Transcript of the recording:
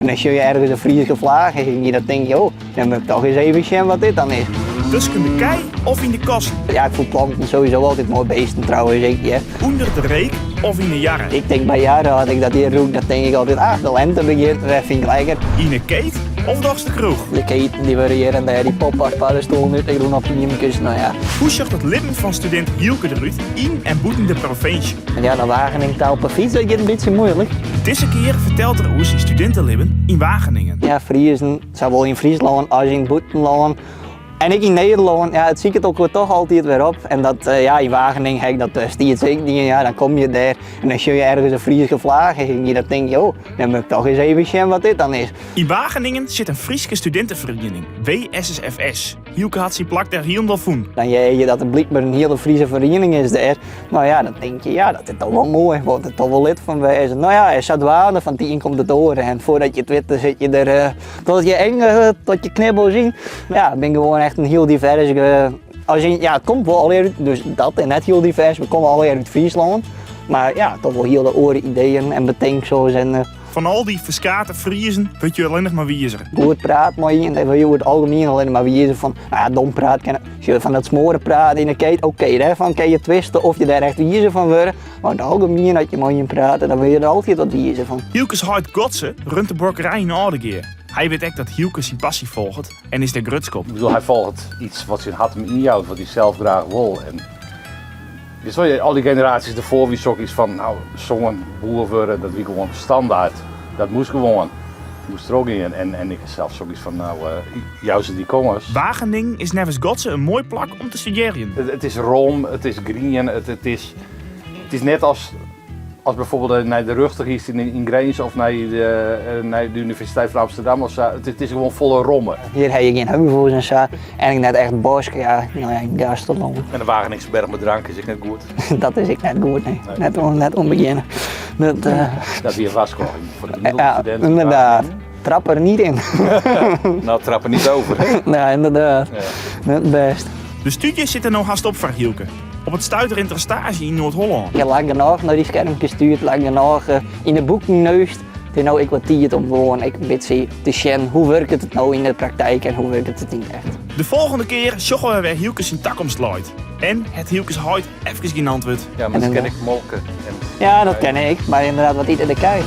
En dan sjoch je ergens in Fryske flage hingjen, dan tink je, oh, dan moat ik toch eens even sjen wat dit dan is. Tusken de kij of yn de kassen? Ja, ik fûn planten sowieso altyd moai beesten trouwens ek, ja. Under de reek of yn de jarre? Ik tink by jarre, as ik dat hjir rûk, dan tink ik altyd, ah, de lente begjint wer, fyn ik lekker. Yn de keet of dochs de kroech? De keten die wurde hjir en dêr, dy poppe as paddenstoelen út de grûn op ymkes, no ja. Hoe sjocht it libben fan studint Hylke derút yn en bûten de provinsje? En ja, dan Wageningen ta op 'e fyts, dat giet in bytsje muoilik. Dizze kear fertelt er oer syn studintelibben yn Wageningen. Ja, Friezen, sawol yn Fryslân as yn it bûtenlân en ek yn Nederlân, ja, it siket elkoar toch altyd wer op. En dat, ja, yn Wageningen ha ik dat destiids ek dien, ja, dan komme je dêr en dan sjoch je ergens in Fryske flage hingjen, dan tink je, oh, dan moat ik toch eens even sjen wat dit dan is. Yn Wageningen sit in Fryske studinteferiening, WSSFS. Hylke hat syn plak dêr hielendal fûn. Dan hear je dat der blykber in hiele Friese feriening is dêr. No ja, dan tink je, ja, dat is toch wol moai, wol der toch wol lid fan wêze. No ja, en sadwaande fan it ien komt it oare en foardat je it witte sit je der uh, tot je eng, uh, tot je knibbels yn. Ja, it bin gewoan echt in hiel divers, uh, as yn, ja, it komt wol allegear út, dus dat is net hiel divers, we komme allegear út Fryslân. Mar ja, toch wol hiele oare ideeën en betinksels en Fan al dy ferskate Friezen wurdt je allinnich mar wizer. Goed praat mei ien, dêr wurde je oer it algemien allinnich mar wizer fan. No ja, dom praat kin, sjoch, fan dat smoare praat yn de keet, oké, dêrfan kin je twiste oft je dêr echt wizer fan wurde. Mar yn it algemien, as je mei ien prate, dan wurde je der altyd wat wizer fan. Hylkes heit Gotze runt de buorkerij yn Aldegea. Hy wit ek dat Hylke syn passy folget en is dêr grutsk op. Ik bedoel, hy folget iets wat syn hert him ynjout, wat hy sels graach wol. En Witst wol, al dy generaasjes derfoar wie sok iets fan, nou, soan, boer wurde, dat wie gewoan standaard. Dat moast gewoan. Moast trochgean. En, en ik sels sok iets fan, nou, jou se dy kâns. Wageningen is neffens Gotze in moai plak om te studearjen. It is rom, it is grien, it, it is, it is net as As bijvoorbeeld nei de rjochter giest yn Grins of nei de, nei de Universiteit fan Amsterdam of sa, it is gewoan folle rommer. Hjir ha je gjin heuvels en sa en ek net echt bosk, ja, no ja, yn Gaasterlân. En de Wageningse berch mei drank is ek net goed. Dat is ek net goed, nee. nee. Net, oan, net oan begjinne. Dat, uh, dat wie in warskôging foar de gemiddelde ja, student. Inderdaad. Trap er niet in. Nou, trap er niet over. Nee, inderdaad. Ja. Net bêst. De stúdzje sit der no hast op foar Hylke. Op it stuit rint er staazje yn Noard-Hollân. Ik ha lang genôch nei dy skermkes tuerd, lang genôch yn de boeken neust. It is no ek wat tiid om gewoan ek in bytsje te sjen hoe wurket it no yn de praktyk en hoe wurket it yn it echt. De folgjende kear sjogge we wêr Hylke syn takomst leit. En hat Hylkes heit efkes gjin antwurd. Ja, mar dat kin ik molke. Ja, dat kin ik, mar inderdaad wat ite de kij.